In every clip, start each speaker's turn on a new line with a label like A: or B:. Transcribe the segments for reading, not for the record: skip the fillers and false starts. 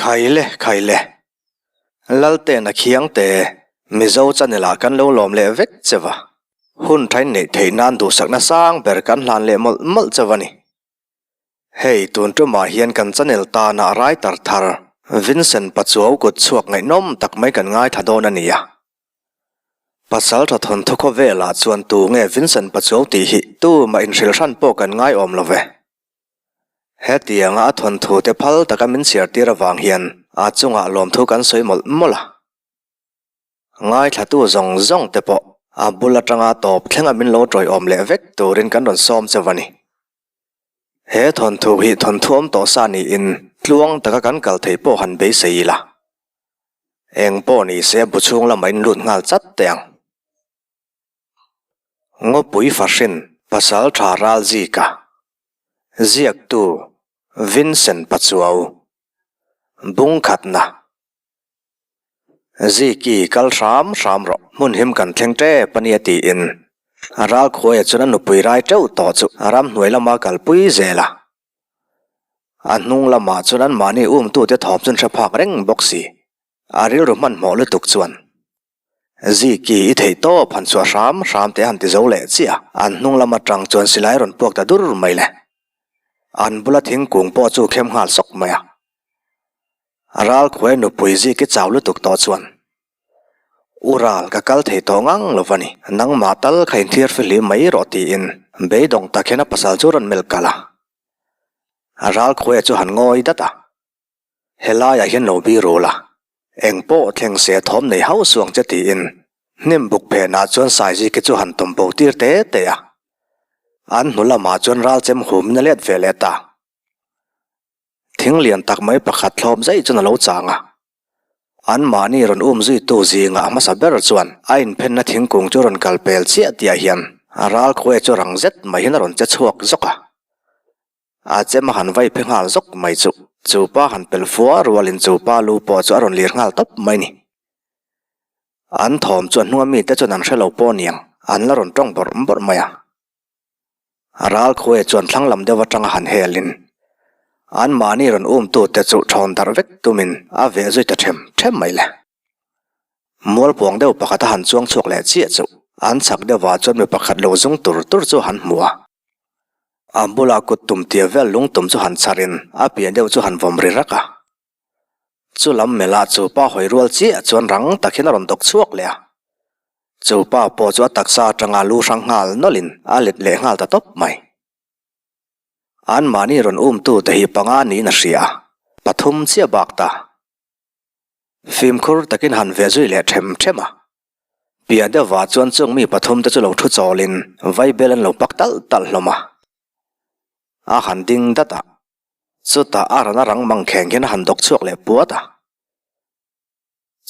A: Khaile khaile. Laltena Khiangte, Mizo channel ah kan lo lawm leh vek che va. Hun thain neih theih nan duhsakna sang ber kan hlan leh mawlh mawlh che va ni. Hei tun tumah hian kan channel tana writer thar Vincent Pachuau kut chhuak ngaihnawm tak mai kan ngaithla dawn a nia. Pasal tha thawnthu khawvelah chuan tu nge Vincent Pachuau tih hi tumah inhrilh hran pawh kan ngaiawm lo ve. Hetianga a thawnthu te phal taka min chhiar tir avang hian a chungah lawmthu kan sawi mawlh mawlh a. Ngaithlatu zawng zawng te pawh a bul atanga tawp thlenga min lo tawiawm leh vek turin kan rawn sawm cheu a ni. He thawnthu hi thawnthu awm tawh sa niin tluang taka kan kal thei pawh han beisei ila. Eng pawh ni se bu chhung lamah in lut nghal chat teh ang. Ngawpui Fahrin Pasal Tha Ralzika Ziaktu Vincent Pachuau Bungkhatna Ziki kal hram hram rawh hmun him kan thleng tep a nia tiin Ralkhuaia chuan a nupui rai teuh tawh chu ramhnuai lama kalpui zel a. A hnung lamah chuan anmahni umtute thawm chu an hre phak reng bawk si. A rilru hmanhmawh lutuk chuan Ziki i theih tawp han chhuah hram hram teh han ti zo leh chiah a, an hnung lam atang chuan silai rawn puak ta dur mai le. An bula thingkung pawh chu khem nghal sawk mai a. Ralkhuai nupui Ziki chau lutuk tawh chuan, U Ral, ka kal thei tawh ngang lo va ni, nangmah tal kha inthiar fihlim mai rawh tiin beidawng tak hian a pasal chu rawn melh kalh a. Ralkhuaia chu han ngawi dat a, Helaiah hian lo bi rul a, eng pawh thleng se thawm nei hauh suang che tiin hnim buk phenah chuan Saiziki chu han tawm bo tir te te a. An hnu lamah chuan ralchem humin a let ve leh ta. Thing lian tak mai pakhat thlawp zaih chuan a lo chang a. Anmahni rawn um zuitu zingah a hmasa ber chuan a inphenna thingkung chu rawn kal pel chiah tihah hian a ralkhuaia chu rang zet mai hian a rawn che chhuak zawk a. A chem a han vai phe nghal zawk mai chu chu pa han pel fua rualin chu pa lu pawh chu a rawn lir nghal tawp mai ni. An thawm chu a hnunga mite chuan an hre lo pawh aniang an la rawn tawng bawrh bawrh mai a. Ralkhuaia chuan thlang lam deuh atanga han helin anmahni rawn umtute chu thawn darh vek tumin a veh zui ta them them mai le. Mualpuang deuh pakhat a han chuang chhuak leh chiah chu an chhak deuhah chuan mi pakhat lo zung tur tur chu han hmu a. A bulah kut tum tia vel lung tum chu han chharin a pian deuh chu han vawm ri rak a. Chu lam melh ah chu pa hawi rual chiah chuan rang tak hian a rawn dawk chhuak leh a. Chu pa pawh chu a taksa atanga lu hrang nghal nawlhin a let leh nghal ta tawp mai. Anmahni rawn umtu te hi panga niin a hria a, pathum chiah bak ta. Fimkhur takin han ve zui leh them them a. Piah deuhvah chuan chung mi pathum te chu lo thu chawlin vaibel an lo pak talh talh hlawm a. A han ding dat a, chutah a rana rang mangkheng hian a han dawk chhuak leh puat a.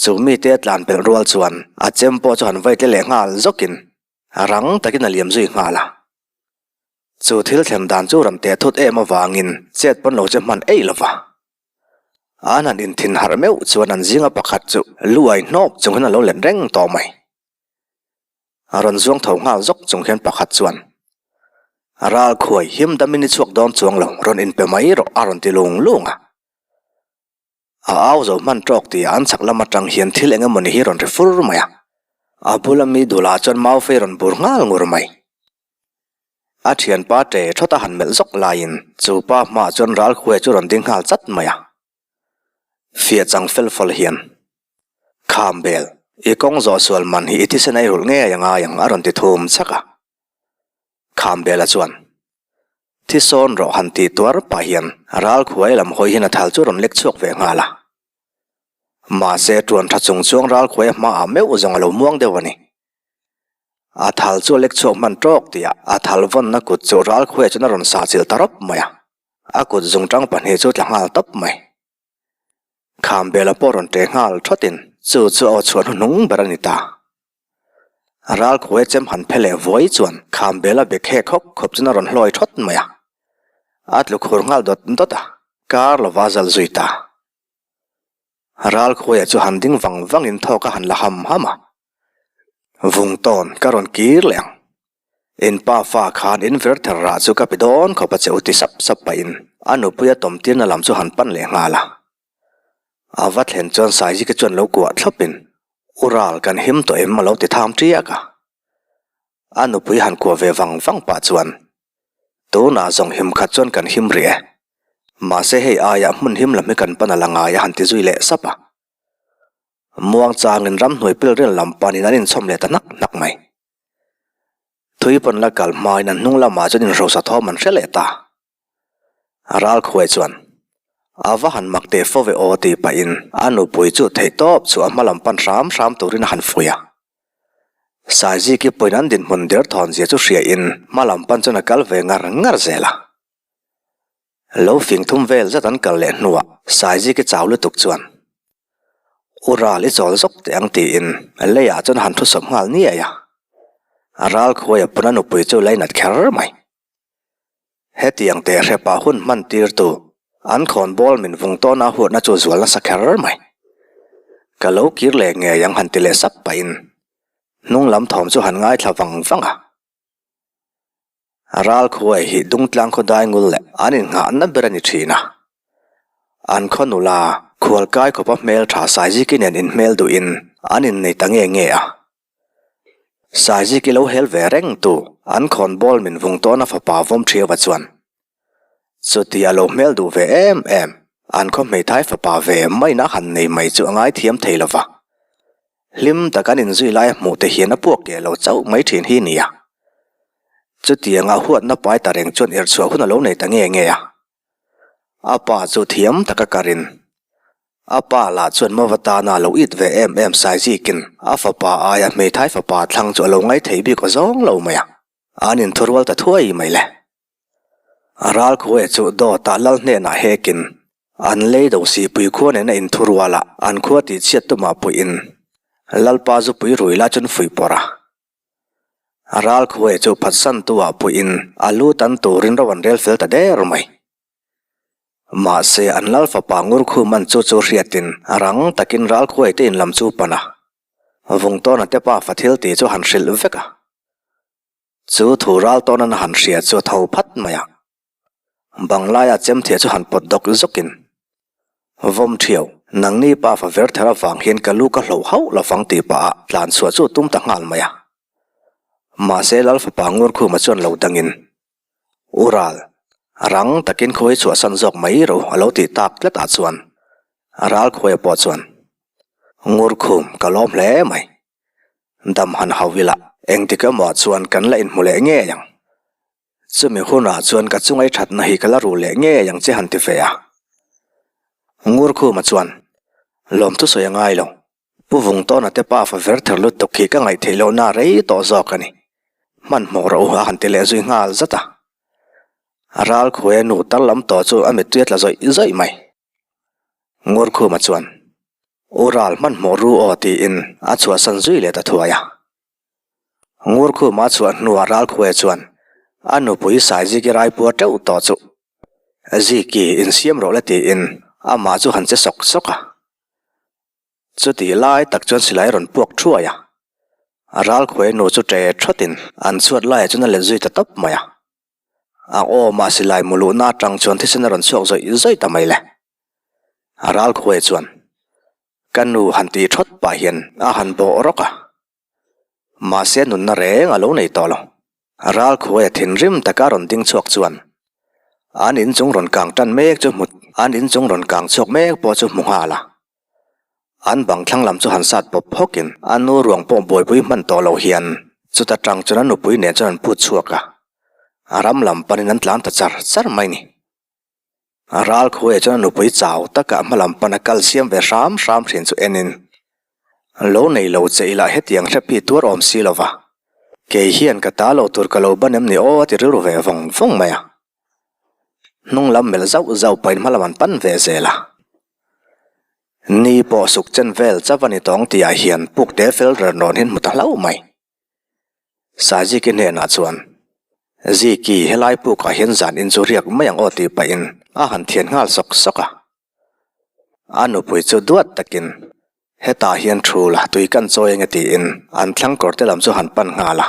A: Chu mite a tlan pelh rual chuan a chem pawh chu han vaitle leh nghal zawkin rang takin a liam zui nghal a. Chu thil thlem dan chu rawn teh thut em avangin chet pawn lo che hman eih lova. An han inthin harh meuh chuan an zinga pakhat chu luai hnawk chung hian a lo let reng tawh mai. A rawn zuang tho nghal zawk chung hian pakhat chuan, Ral khuai him damin i chhuak dawn chuang lo, rawn inpe mai rawh a rawn ti lung lung a. A au zo hman tawk tih an chhak lam atang hian thil eng emawni hi rawn ri fur mai a. A bula mi dulah chuan mau fei rawn bur nghal ngur mai. A thianpa ṭe thawt a han melh zawk laiin chu pa hmaah chuan Ralkhuaia chu rawn ding nghal chat mai a. Fiah chang fel fawl hian, Khambel, i kawng zawh sual man hi i thisen a i rulh ngei a ngai ang a rawn ti thum chhak a. Khambela chuan, Thi sawn rawh han tih tuar pah hian Ralkhuaia lam hawi hian a thal chu rawn lek chhuak ve nghal a. Mahse ṭuan ṭha chung chuang Ralkhuaia hmaah meuh zawng a lo muang deuh a ni. A thal chu a lek chhuak hman tawk tih ah a thal vawnna kut chu Ralkhuaia chuan a rawn sah chilh ta rawp mai a, a kut zungtang pahnih chu tla nghal tawp mai. Khambela pawh rawn ṭe nghal thawtin chu chu a aw chhuah hnuhnung ber a ni ta. Ralkhuaia chem han phe leh vuai chuan Khambela bek hek hawk khawp chuan a rawn hlawi thawt mai a, a tlu khur nghal dawt dawt a, kar lova a zal zui ta. Ralkhuaia chu han ding vang vangin thawk a han la ham ham a, Vung tawn ka rawn kir leh ang. In pa fa khan in vir ther rah chu ka pe dawn khawp a che u ti sap sap pahin a nupui a tawm tirna lam chu han pan leh nghal a. A va thlen chuan Saizika chuan lo kuah thlawpin, U ral, kan him tawh em? a lo ti tham ṭiak a. A nupui han kuah ve vang vang pah chuan, Tunah zawng him khat chuan kan him rih e. Mahse hei aiah hmun him lam hi kan pan a la ngai a han ti zui leh sap a. Muang changin ramhnuai pilril lam panin an inchhawm leh ta hnak hnak mai. Thui pawn la kal hmain an hnung lamah chuan inhrosa thawm an hre leh ta. Ralkhuai chuan, A va han mak teh fo ve aw tih pahin a nupui chu theih tawp chu a hma lam pan hram hram turin a han fuih a. Saiziki pawhin an dinhmun der thawn zia chu hriain hma lam pan chuan a kal ve ngar ngar zel a. Lo fing thum vel zat an kal leh hnuah Saiziki chau lutuk chuan, U ral i chawl zawk teh ang tiin leiah chuan a han thusawp nghal niai a. Ralkhuaia pawn a nupui chu lainat kher mai. Hetiang teh hrepa hun hman tirtu an khawnbawl min vung tawn a huatna chu zual nasa kher mai. Ka lo kir leh ngei ang han ti leh sap pahin hnung lam thawm chu han ngaithla vang vang a. Ralkhuai hi Dungtlang khaw daingul leh an innghahna ber a ni thin a. An khaw nula khualkai khawpa hmeltha Saiziki nen inhmel duhin an innei ta nge nge a. Saizik i lo hel ve reng tu an khawnbawl min vung tawn a fapa vawm thiau a chuan. Chuti a lo hmel duh ve em em, an khaw hmeithai fapa ve maina han nei mai chu a ngaithiam thei lo va. Hlim tak an inzui lai a hmuh te hian a puak keh lo chauh mai thin hi nia. Chutianga huatna pai ta reng chuan irhchhuah hun a lo nei ta nge nge a. A pa chu thiam taka karin A pa lah chuan Mava tana lo it ve em em Saizikin a fapa aia hmeithai fapa thlang chu a lo ngai thei bik aw zawng lo mai a, an inthurual ta thuai mai le. A ralkhuaia chu dawtah lal hnenah hekin an lei do sihpui khua nena inthurual a, an khua tihchhiat tumah puihin Lalpa zupui rui lai chuan fuih pawrh a. A ralkhuaia chu phatsantu ah puihin a lu tan turin ro an rel fel ta der mai. Mahse, an lal fapa Ngurkhuman chu chu hriatin rang takin Ralkhuai te in lam chu pan a, Vungtawna te pafa thil tih chu han hrilh vek a. Chu thu Raltawnan a han hria chu a tho phat mai a, Banglaia chemthia chu han pawt dawk zawkin, Vawm thiau, nangni pafa ver ther avang hian ka lu ka hloh hauh lovang tih pah ah tlan chhuah chu tum ta nghal mai a. Mahse, lal fapa Ngurkhuma chuan lo dangin, U ral, rang takin khawi chhuahsan zawk mai ro a lo tih tak tlat ah chuan ral khuaia pawh chuan Ngurkhum ka lawm hle mai. Dam han hau ila engtik emaw ah chuan kan la inhmu leh ngei ang. Chumi hunah chuan ka chungai thatna hi ka la ru leh ngei ang che han ti ve a. Ngurkhuma chuan lawmthu sawi a ngai lo. Pu Vungtawna te pa fa ver ther lutuk hi ka ngaih theih lohna rei tawh zawk a ni. Hmanhmawh rawh u a han ti leh zui nghal zat a. Ral khuaia nu tar lam tawh chu a mittui a tla zawih zawih mai. Ngurkhuma chuan, U ral hmanhmawh ru aw tiin a chhuahsan zui leh ta thuai a. Ngurkhuma a chhuah hnuah ral khuaia chuan a nupui Saiziki raipuar teuh tawh chu Ziki insiam rawh le tiin amah chu han che sawk sawk a. Chutih lai tak chuan silai rawn puak thuai a, a ralkhuai nu chu ṭe ṭhawtin an chhuat laiah chuan a let zui ta tawp mai a. A awmah silai mu luhna aṭang chuan thisen a rawn chhuak zawih zawih ta mai le. A ralkhuai chuan, Ka nu han tih ṭhawt pah hian a han bawh rawk a. Mahse nunna reng a lo nei tawh lo. Ralkhuaia thinrim taka rawn ding chhuak chuan an inchung rawn kang tan mek chu hmu an inchung rawn kang chhuak mek pawh chu hmu nghal a. An bang thlang lam chu han sat pawp phawkin a nu ruang pawh buaipui hman tawh lo hian chuta tang chuan a nupui nen chuan an put chhuak a. A ram lam panin an tlan ta char char mai ni. A ral khuaia chuan a nupui chau taka hma lam pana kal siam ve hram hram thin chu enin, Lo nei lo che ila hetiang hrep hi tuar awm si lova, kei hian ka ta lo tur ka lo ban em ni aw a ti rilru ve vawng vawng mai a. Hnung lam melh zauh zauh pahin hma lam an pan ve zel a. Ni pawh suk chen vel chauh a ni tawng tihah hian pukte fel ren rawn hin hmu ta hlauh mai. Saiziki hnenah chuan, Ziki, helai pukah hian zan in chu riak mai ang aw tih pahin a han thian nghal sawk sawk a. A nupui chu duat takin, Hetah hian thu la, tui kan chawi ange tiin an thlang kawr te lam chu han pan nghal a.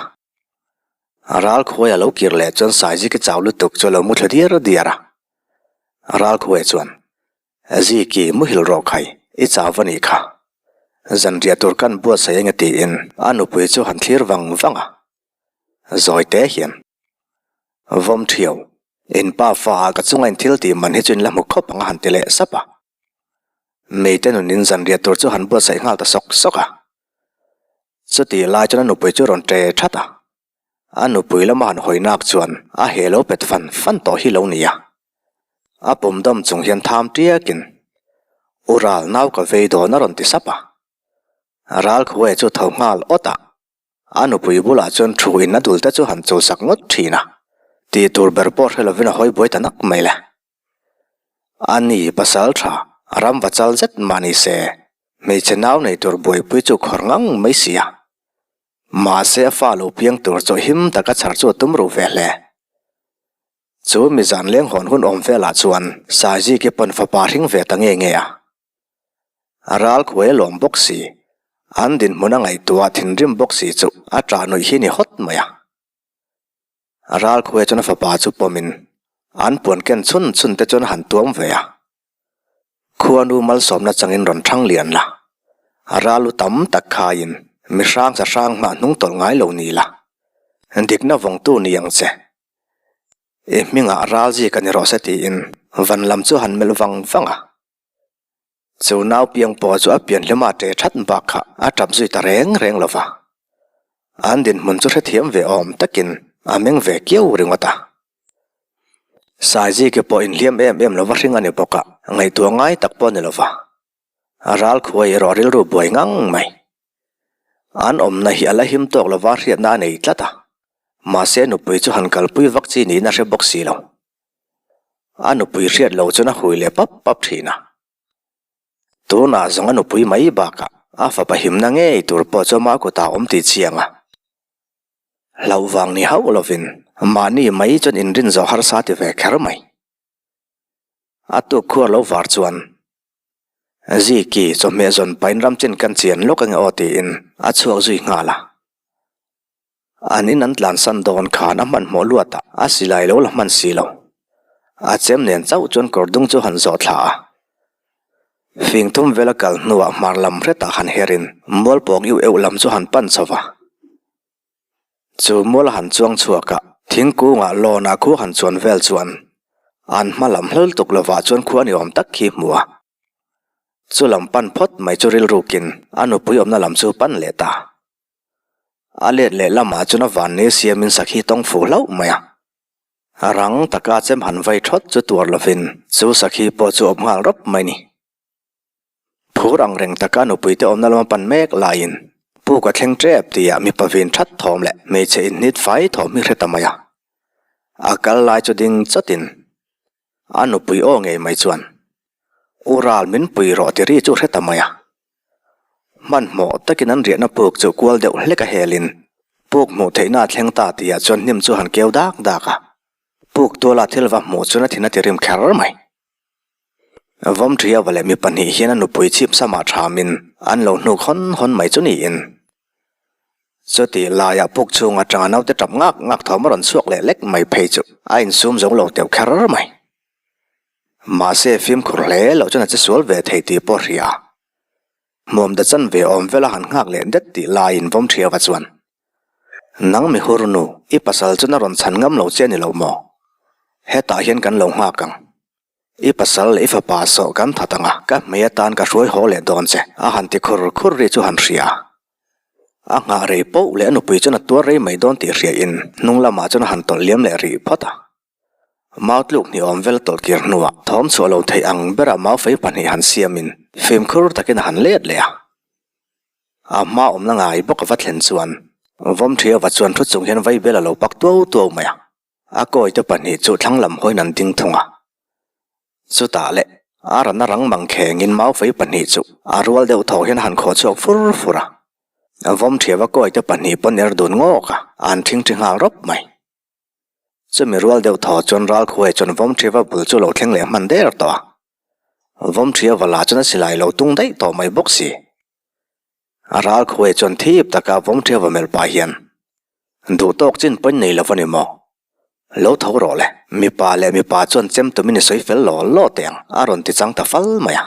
A: Ralkhuai a lo kir leh chuan Saiziki chau lutuk chu a lo mu thla diar diar a. Ralkhuai chuan, Ziki, muhil rawh khai. I chau va nih kha. Zanriah tur kan buatsaih enge tiin a nupui chu han thlir vang vang a. Zawi te hian. Vawm thiau, in pa fa ah ka chunga in thil tih man hi chu in la hmu khawp ang a han ti leh sap a. Meite nunin zanriah tur chu han buatsaih nghal ta sawk sawk a. Chutih lai chuan a nupui chu rawn ṭe that a. A nupui lama han hawi nak chuan a he lo pet fan fan tawh hi lo ni a. A pum dawm chung hian tham ṭiakin, U ral nau ka vei dawn a rawn ti sap a. Ral khuae chu tho nghal awt a. A nupui bulah chuan thu in a dul te chu han chul sak ngawt thin a. Tih tur ber pawh hre lovin a hawi buai ta nak mai le. A ni pasal tha, ram va chal zet mah ni se, hmeichhe nau nei tur buaipui chu khawr ngang mai si a. Mahse a fa lo piang tur chu him taka chhar chu a tum ruh ve hle. Chu mi zan leng hawn hun awm velah chuan Saiziki pawn fapa hring ve ta nge nge a. A ral khuai a lawm bawk si, an dinhmun a ngaihtuah thinrim bawk si chu a ṭah nuih hi ni hawt mai a. A ral khuai chuan a fapa chu pawmin an puan ken chhun chhun te chuan a han tuam ve a. Khuanu malsawmna changin rawn ṭhang lian la, a ral lu tam tak khaiin mi hrang sa hrang hmah hnung tawlh ngai lo ni la, dikna vawngtu ni ang che. I hmingah ral zik a ni rawh se tiin van lam chu han melh vang vang a. Chu nau piang pawh chu a pian hlema ṭe ṭhat bak kha a ṭap zui ta reng reng lo va. An dinhmun chu hrethiam ve awm takin a meng ve kiau ringawt a. Saiziki pawh inhliam em em lova hring a ni bawk a, ngaihtuah ngai tak pawh a ni lo va. A ral khuai erawh rilru buai ngang mai. An awmna hi a la him tawk lova hriatna a nei tlat a, mahse nupui chu han kalpui vak chi niin a hre bawk si lo. A nupui hriat lo chuan a hui leh pap pap thin a. Tunah zawng a nupui mai bakah a fapa himna ngei tur pawh chu ama kutah a awm tih chiang a. Hlauh vang ni hauh lovin mahni mai chuan inrin zawh harsa ti ve kher mai. A tuk khuar lo var chuan Ziki chawhmeh zawn pain ram chin kan chian lawk ange aw tiin a chhuak zui nghal a. An in an tlansan dawn khan a hmanhmawh luat a, a silai lo la hman si lo. A chem nen chauh chuan kawr dung chu han zawh thla a. Fing thum vela kal hnuah hmar lam hretah han herin mualpawng iu euh lam chu han pan chho va. Chu mual a han chuang chhuak a, thingkungah lawnah khu han chuan vel chuan an hma lam hlal tuk lovah chuan khua ni awm tak khi hmu a. Chu lam pan phawt mai chu rilrukin a nupui awmna lam chu pan leh ta. A let leh lamah chuan a vanni siamin sakhi tawng fuh hlauh mai a. A rang taka chem han vai thawt chu tuar lovin chu sakhi pawh chu awm nghal rawp mai ni. Phur ang reng taka nupuite awmna lama pan mek laiin puk a thleng tep tihah mipa vin that thawm leh hmeichhe inhnit fai thawm hi hre ta mai a. A kal lai chu ding chawtin a nupui aw ngei mai chuan U ral min pui rawh ti ri chu hre ta mai a. Hmanhmawh takin an riahna puk chu kual deuh hlek a helin puk hmuh theihna a thleng ta tihah chuan hnim chu han keu dak dak a. Puk tuala thil va hmuh chuan a thin a ti rim kher mai. Vawmṭhiava leh mi pahnih hian a nupui chhip samah thamin an lo hnuk hawn hawn mai chu niin. Chutih laiah puk chhung atanga naute tap ngak ngak thawm a rawn chhuak leh lek mai phei chu a insum zo lo teuh kher mai. Mahse fimkhur hle loh chuan a che sual ve thei tih pawh hria. Hmuam da chan ve awm vela han nghak leh det tih laiin vawm thiava chuan, Nang mi hur nu, i pasal chuan a rawn chhan ngam lo che a ni lo maw? Hetah hian kan lo nghak ang. I pasal leh i fapa sawh kan that ang a, ka hmei atan ka hruai haw leh dawn che, a han ti khur khur ri chu han hria. A nghah rei poh leh a nupui chuan a tuar rei mai dawn tih hriain hnung lamah chuan a han tawlh liam leh rih phawt a. Mau tluk ni awm vel tawlh kir hnuah thawm chhuah lo theih ang bera mau fei pahnih han siamin fimkhur takin a han let leh a. A hma awmna ngai bawk a va thlen chuan Vawmṭhiava chuan thu chung hian vaibel a lo pak tuau tuau mai a. A kawite pahnih chu thlang lam hawiin an ding thung a. Chutah leh a rana rang mang khengin mau fei pahnih chu a rual deuh thaw hian a han khawh chhuak fur fur a. Vawmṭhiava kawite pahnih pawn er dun ngawk a, an ṭhingṭhi nghal rawp mai. Chumi rual deuh thaw chuan Ralkhuai chuan Vawmṭhiava bul chu lo thleng leh hman der tawh a. Vawmṭhiava lah chuan a silai lo tung daih tawh mai bawk si. Ralkhuai chuan thip taka Vawmṭhiava melh pah hian, Duh tawk chin pawn nei lo va ni maw? Lo tho rawh le, mipa leh mipa chuan chem tumin i sawi fel law law teh ang, a rawn ti chang ta fal mai a.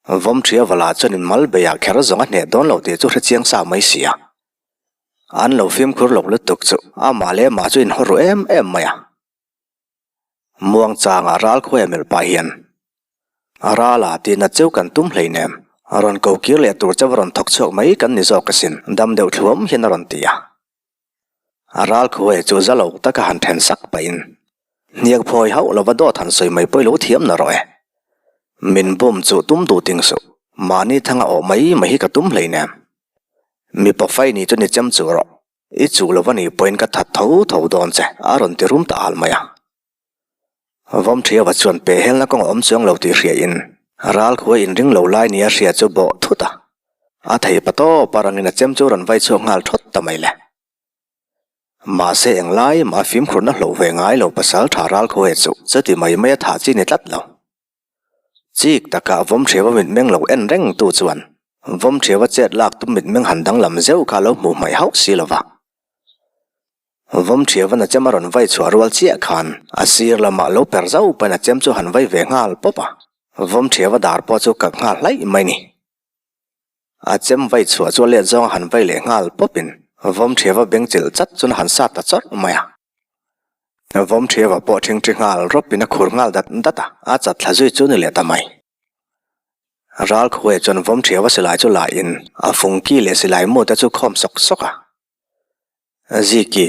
A: Vawmṭhia vala chuan in mal beiah kher zawng a hneh dawn lo tih chu hre chiang sa mai si a. An lo fimkhur lo lutuk chu amah leh amah chu inhaw ru em em mai a. Muang changah ral khuaia melh pah hian Rala tihna cheu kan tum hleinem, rawn ko kir leh tur chauh a rawn thawk chhuak mai kan ni zawk asin, dam deuh thluam hian a rawn ti a. Ral khuaia chu za lo taka han then sak pahin hniak phawi hauh lova dawt han sawi mai pawh i lo thiam na rawh e. Min bum chu tum duh ting suh, mahni thanga awh mai mai hi ka tum hleinem. Mipa fai ni chu ni chem chu rawh. I chuh lo a nih pawhin ka that tho tho dawn che, a rawn ti rum ta al mai a. Vawmṭhiava chuan pehhelna kawng a awm chuang lo tih hriain ral khua inring lo lai nia hria chu bawh thut a. A thei pa tawp a rangin a chem chu rawn vai chhuak nghal thawt ta mai le. Mahse englai mah a fimkhurna hloh ve ngai lo pasal tha ral khuae chu chuti mai mai a thah chi ni tlat lo. Chik takah Vawmṭhiava mitmeng lo en reng tu chuan Vawmṭhiava chet lak tum mitmeng han danglam zeuh kha lo hmuh hmaih hauh si lo va. Vawmṭhiavan a chem a rawn vai chhuah rual chiah khan a sir lamah lo per zauh pahin a chem chu han vai ve nghal pawp a, Vawmṭhiava dar pawh chu kak nghal hlaih mai ni. A chem vai chhuah chu a let zawnga han vai leh nghal pawpin Vawmṭhiava beng chilh chat chuan a han sat ta chawrh mai a. Vawmṭhiava pawh ṭhingṭhi nghal rawpin a khur nghal dat dat a, a chat thla zui chu ni leh ta mai. Ralkhuaia chuan Vawmṭhiava silai chu la in a fungki leh silai mu te chu khawm sawk sawk a. Ziki,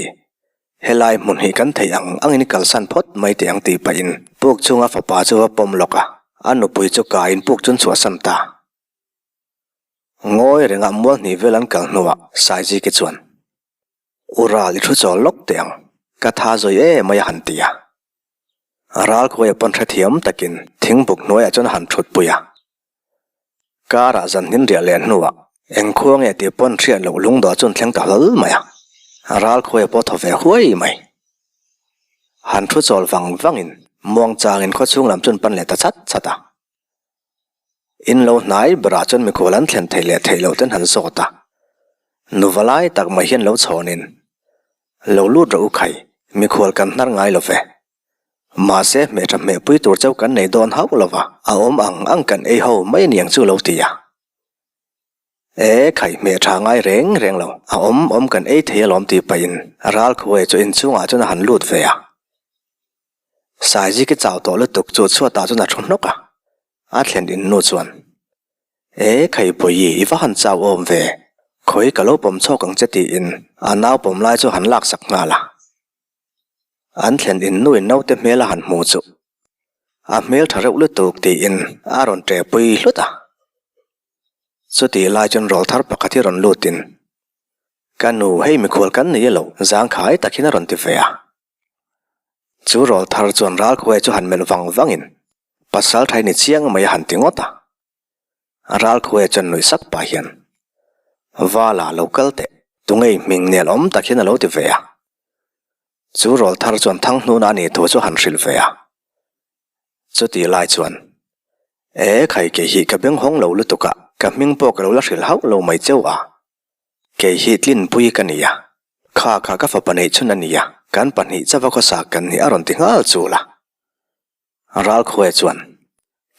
A: helai hmun hi kan theih ang angin i kalsan phawt mai teh ang tih pahin puk chunga fapa chu va pawm lawk a, a nupui chu kaiin puk chu an chhuahsan ta. Ngawi rengah mual hnih vel an kal hnuah Saiziki chuan, U Ral i thu chawl lawk teh ang, ka tha zawi em mai a han ti a. Ral khuaia pawn hrethiam takin thingbuk hnuaiah chuan a han thutpui a. Karah zan hnin riah leh hnuah eng khua nge tih pawn hriat loh lungdawh chuan thleng ta hlawl mai a. Ral khuaia pawh thaw ve huai mai. Han thu chawl vang vangin muangchangin khawchhung lam chuan pan leh ta chat chat a. In lo hnai berah chuan mikhual an thlen theih leh theih loh ten han zawt a, nuva lai tak mai hian lo chhawnin, Lo lut rawh u khai, mikhual kan hnar ngai lo ve. Mahse hmehṭha hmehpui tur chauh kan nei dawn hauh lo va, a awm ang ang kan ei ho mai aniang chu lo ti a. E khai hmehṭha ngai reng reng lo, a awm awm kan ei thei alawm tih pahin Ralkhuaia chu inchhungah chuan a han lut ve a. Saiziki chau tawh lutuk chu chhuatah chuan a thu hnawk a, a thlen in nu chuan, E Khaipuii, i va han chau awm ve, khawi ka lo pawm chhawk ang che tiin a nau pawm lai chu han laksak nghal a. An thlen in nu in naute hmel a han hmu chu a hmel tha reuh lutuk tiin a rawn ṭepui hlut a. Chutih lai chuan rawlthar pakhat hi rawn lutin, Ka nu, hei mikhual kan nei elo, zangkhai tak hian a rawn ti ve a. Chu rawl thar chuan Ralkhuai chu han melh vang vangin pasal thai ni chiang mai a han ti ngawt a. Ralkhuai chuan nuih sak pah hian, Vala lo kal teh, tungei hming nel awm tak hian a lo ti ve a. Chu rawl thar chuan Thanghnuna a nih thu chu han hrilh ve a. Chutih lai chuan, E khai kei hi ka beng hawng lo lutuk a, ka hming pawh ka lo la hrilh hauh lo mai cheu a. Kei hi Tlinpui ka ni a, kha kha ka fapa neih chhun a ni a, kan pahnih chava khawsa kan nih a rawn ti nghal chul a. Ralkhuaia chuan,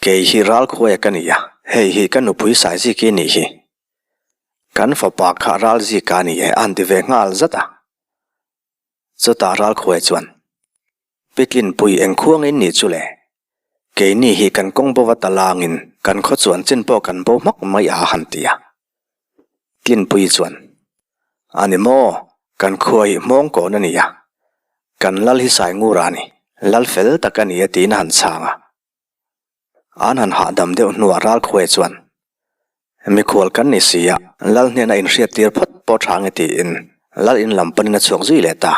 A: Kei hi Ralkhuaia ka ni a, hei hi ka nupui Saiziki nih hi. Kan fapa kha Ralzika a ni e a han ti ve nghal zat a. Chutah Ralkhuaia chuan, Pi Tlinpui eng khuang in nih chu le? Keini hi kan kawng bo va ta langin kan khaw chuan chin pawh kan bo hmak mai a han ti a. Tlinpui chuan, A ni maw, kan khua hi hmawng kawn a ni a, kan lal hi Saingura a ni, lal fel tak a ni a tiin a han chhang a. An han hahdam deuh hnuah Ralkhuaia chuan, Mikhual kan ni si a, lal hnena inhriattir phawt pawh tha nge tiin lal in lam panin a chhuak zui leh ta.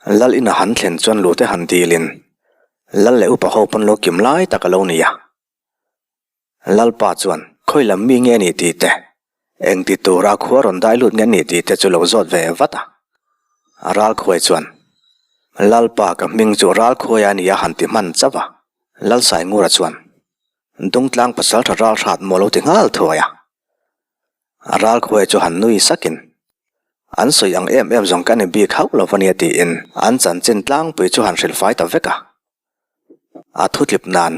A: Lal ina han thlen chuan lute han dilin lal leh upa ho pawn lo kim lai tak a lo ni a. Lalpa chuan khawi lam mi nge ni tih te, engti tura khua rawn dai lut nge ni tih te chu lo zawt ve vat a. Ralkhuai chuan, Lalpa ka hming chu Ralkhuai a ni a han ti hman chauh a. Lalsaingura chuan, Dungtlang pasaltha ralhrat maw lo ti nghal thuai a. Ralkhuai chu han nui sakin, An sawi ang em em zawng ka ni bik hauh lo ania tiin an chanchin tlangpui chu han hrilhfai ta vek a. A thutlip nan.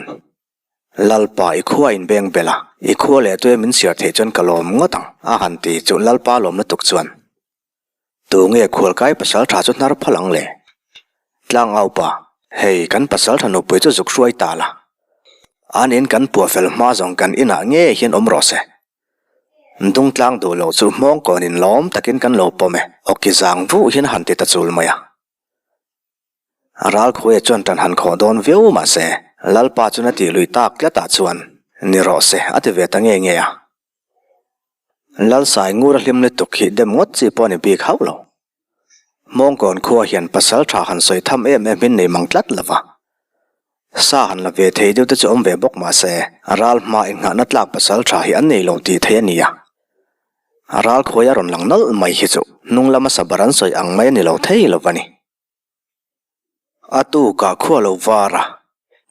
A: Lalpa i khua in beng bel a, i khua leh tuia min chhiar theih chuan ka lawm ngawt ang, a han ti chu Lalpa lawm lutuk chuan. Tunge khualkai pasal tha chu hnar phal ang le? Tlangaupa, hei kan pasal tha nupui chu zuk hruai ta la. An in kan puah fel hma zawng kan inah ngei hian awm rawh se. Dungtlang duh loh chu hmawng kawnin lawm takin kan lo pawm e, awki zang vuh hian a han ti ta chul mai a. Ralkhuaia chuan tan han khawh dawn viau mah se, Lalpa chuan a tih lui tak tlatah chuan, Ni rawh se, a ti ve ta nge nge a. Lalsai ngur a hlim lutuk hi dem ngawt chi pawh a ni bik hauh lo. Hmawngkawn khua hian pasal tha han sawi tham em em in nei mang tlat lo va. Sa han la ve thei deuh te chu awm ve bawk mah se, ral hma inghahna tlak pasal tha hi an nei lo tih theih a ni a. Ral khuai a rawn lang nawlh mai hi chu hnung lama sabar an sawi ang mai a ni lo thei lo va ni. A tukah khua lo var a,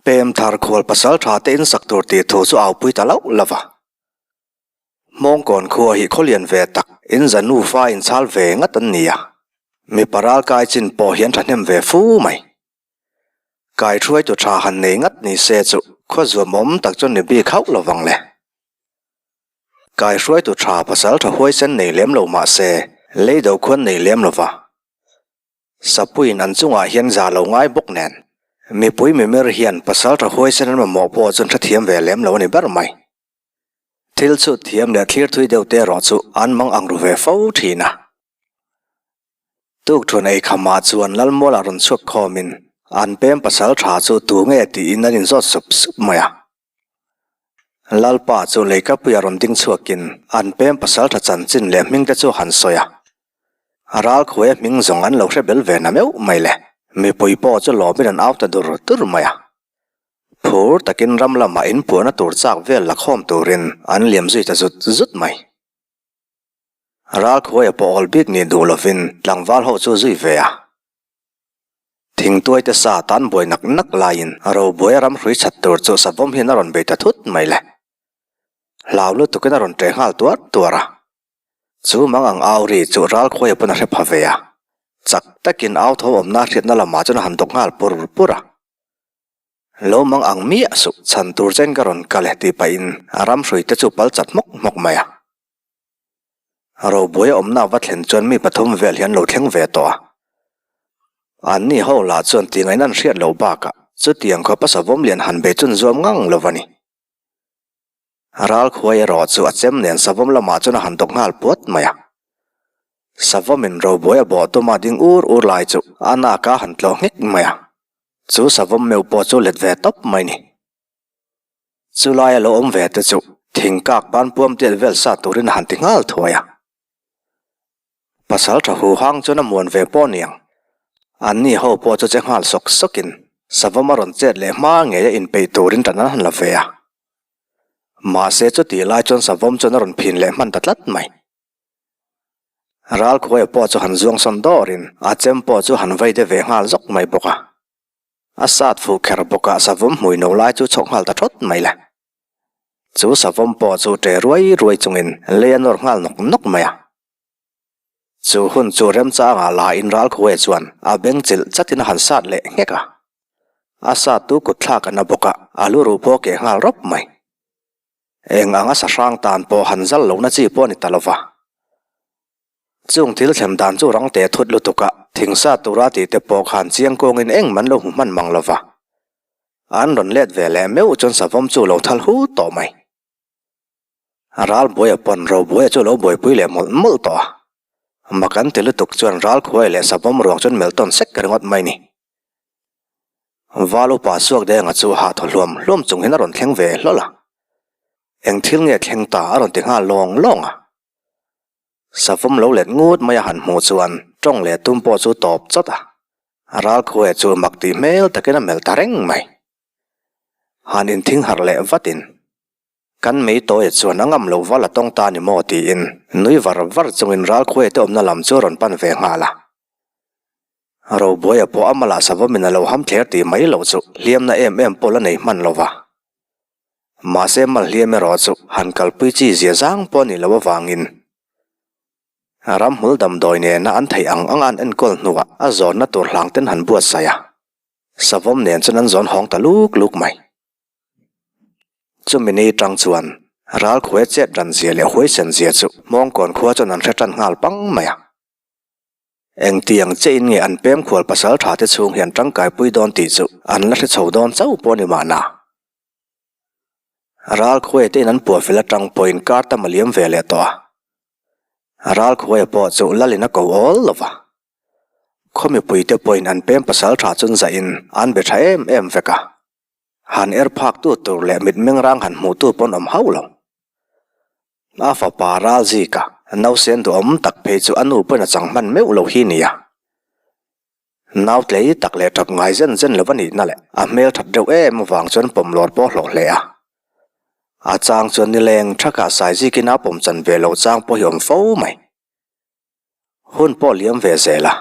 A: pem thar khual pasal tha te insak tur tih thu chu aupui ta loh lo va. Hmawngkawn khua hi khawlian ve tak, in za nufa inchhal ve ngat an ni a, mipa ral kai chin pawh hi an thahnem ve fu mai. Kai hruaitu tha han nei ngat ni se chu khua zuamawm tak chu ni bik hauh lo vang le. Kai hruaitu tha pasal tha huaisen nei lem lo mah se, lei do khuan nei lem lo va. Sapuiin an chungah hian za lo ngai bawk nen, mipui mimir hian pasal tha huaisen an mamawh pawh chu an hrethiam ve lem lo a ni ber mai. Thil chhut thiam leh thlir thui deuh te erawh chu an mang ang ru ve fo thin a. Tukṭhuan ei khamah chuan Lalmuala rawn chhuak khawmin an pem pasal tha chu tu nge tiin an inzawt sup sup mai a. Lalpa chu leikapuia rawn ding chhuakin an pem pasal tha chanchin leh hming te chu han sawi a. Ralkhuaia hming zawng an lo hre bel ve na meuh mai le. Mipui pawh chu lawmin an au ta dur dur mai a. Phur takin ram lamah inpuahna tur chak vel la khawm turin an liam zui ta zut zut mai. Ralkhuaia pawh awl bik nih duh lovin tlangval ho chu zui ve a. Thingtuai te sa tan buai nak nak laiin Robuaia ram hrui chat tur chu savawm hian a rawn bei ta thut mai le. Hlau lutukin a rawn ṭeh nghal tuar tuar a. Chu mang ang au ri chu Ralkhuaia pawn a hre pha ve a. Chak takin au tho awmna hriatna lamah chuan a han dawk nghal pur pur a. Lo mang ang miah suh, chhan tur chen ka rawn kal e tih pahin a ram hrui te chu pal chat hmawk hmawk mai a. Robuai a awmna va thlen chuan mi pathum vel hi an lo thleng ve tawh a. Anni ho lah chuan tingaihna an hriat loh bakah chutiang khawpa savawm lian han bei chun zuam ngang lo a ni. Ral khuai erawh chu a chem nen savawm lamah chuan a han dawk nghal puat mai a. Savawmin Robuai a bawh tuma ding ur ur lai chu a nak a han tlawh nghek mai a. Chu savawm meuh pawh chu let ve tawp mai ni. Chu laia lo awm ve te chu thing kak ban puam tiat vel sa turin a han ti nghal thuai a. Pasal tha hu hang chuan a muan ve pawh niang. Anni ho pawh chu che nghal sawk sawkin savawm a rawn chet leh hma ngei a inpeih turin tan an han la ve a. Mahse chutih lai chuan savawm chuan a rawn phin leh hman ta tlat mai. Ralkhuaia pawh chu han zuang sawn dawrin a chem pawh chu han vei de ve nghal zawk mai bawk a. A sat fuh kher bawk a savawm hmui no lai chu chhawk nghal ta thawt mai le. Chu savawm pawh chu ṭe ruai ruai chungin lei a nawr nghal nawk nawk mai a. Chu hun chu remchangah la in Ralkhuaia chuan a beng chilh chatin a han sat leh nghek a. A sat tu kut thlak a na bawk a, a lu ruh pawh a keh nghal rawp mai. Eng anga sahrang tan pawh han zal lohna chi pawh a ni ta lo va. Chung thil thlem dan chu rang teh thut lutuk a, thingsa tura tih te pawh khan chiang kawngin eng man lo hmu hman mang lo va. An rawn let ve leh meuh chuan savawm chu lo thal hu tawh mai. Ralbuaia pawn Robuaia chu lo buaipui leh mawlh mawlh tawh a. Mak an ti lutuk chuan Ralkhuaia leh savawm ruang chuan melh tawn sek ringawt mai ni. Val upa suak denga chu hah thaw hluam hluam chung hian a rawn thleng ve hlawl a. Eng thil nge thleng ta a rawn ti nghal lawng lawng a. Savawm lo let ngut mai a han hmuh chuan tawng leh tum pawh chu tawp chawt a. Ralkhuaia chu mak tih hmel takin a melh ta reng mai. Han inthing harh leh vatin. Kan mei tawia chuan a ngam lo val a tawng ta ni maw tiin nui var var chungin Ralkhuaia te awmna lam chu a rawn pan ve nghal a. Robuaia pawh a malah savawmin a lo ham thler tih mai loh chu hliamna em em pawh la nei hman lo va. Mahse mal hliam erawh chu han kalpui chi zia zang pawh a nih loh avangin ramhmul damdawi nena an theih ang anga an enkawl hnuah a zawnna tur hlang ten han buatsaih a, savawm nen chuan an zawn hawng ta luk luk mai. Chumi ni tang chuan Ralkhuaia chet ran zia leh huaisen zia chu Hmawngkawn khua chuan an hre tan nghal pang mai a. Engtiang chiahin nge an pem khual pasal tha te chhung hian tangkaipui dawn tih chu an la hre chho dawn chauh pawh a ni mahna. Ralkhuaia te in an puah fel atang pawhin kar tam a liam ve leh tawh a. Ralkhuaia pawh chu lalin a ko awl lo va. Khaw mipuite pawhin an pem pasal tha chun zahin an be tha em em vek a. Han er phak tu tur leh mitmeng rang han hmuh tu pawn awm hauh lo. A fapa Ralzika nausen duhawm tak phei chu a nu pawhin a chang hman meuh lo hi nia. Nau tlei tak leh tap ngai zen zen lo a nihna leh a hmel that deuh em avang chuan pawm lawr pawh hlawh hle a. A chang chuan nileng thakah Saizikin a pawm chan ve loh chang pawh hi awm fo mai. Hun pawh liam ve zel a,